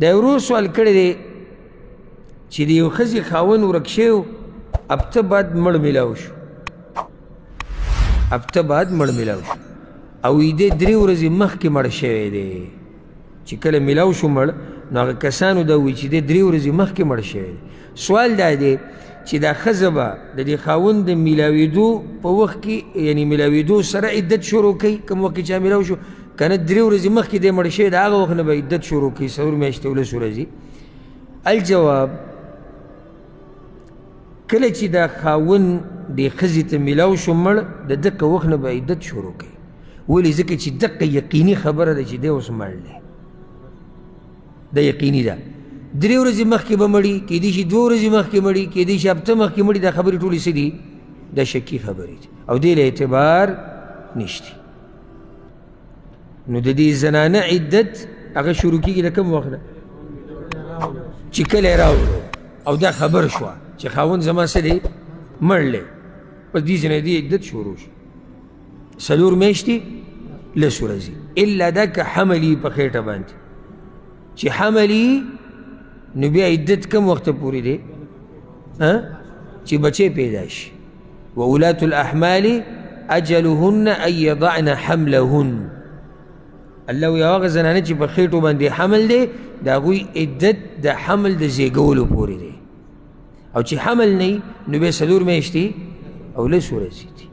دا ورور سوال کړی دی چې د یو ښځې خاوند ورک شوی و، هفته بعد مړ میلاو شو، هفته بعد مړ میلاو شو، او دی 3 ورځې مخکې مړ شوی دی. چې کله میلاو شو مړ، نو هغه کسانو دا وایي چې دی 3 ورځې مخکې مړ شوی دی. سوال دا دی چې دا ښځه به د دې خاوند د میلاوېدو په وخت کې، یعنې میلاوېدو سره عدت شروع کوي، کوم وخت کې چې میلاو شو، که نه 3 ورځې مخکې دی مړ شوی، د هغه وخت نه به عدت شروع کوي، 4 میاشتې او 10 ورځې. الجواب، کله چې دا خاوند دې ښځې ته میلاو شو مړ، د دقه وخت نه به عدت شروع کوي. ولې؟ ځکه چې دقه یقیني خبره ده چې دی اوس مړ دی، دا یقیني ده. 3 ورځې مخکې به مړي، کیدای شي 2 ورځې مخکې مړي، کیدای شي هفته مخکې مړي، دا خبرې ټولې څه دي؟ دا شکي خبرې دي او دې له اعتبار نشته. نو د دې زنانه عدت هغه شروع کېږي د کوم وخت نه؟ چې کله یې راوړو او دا خبر شوه چې خاوند زما څه دی؟ مړ دی، پس دې ځای نه دې عدت شروع شو، 4 میاشتې 10 ورځې. الا دا که حمل یې په خېټه باندې، چې حمل یې نو بیا عدت کم وخته پورې دی؟ چې بچی پیدا شي. وأولات الأحمال أجلهن أن يضعن حملهن. الله وایي هغه زنانه چې په خېټو باندې حمل دی، د هغوی عدت د حمل د زیږولو پورې دی، او چې حمل نه وي نو بیا 4 میاشتې او 10 ورځې دي.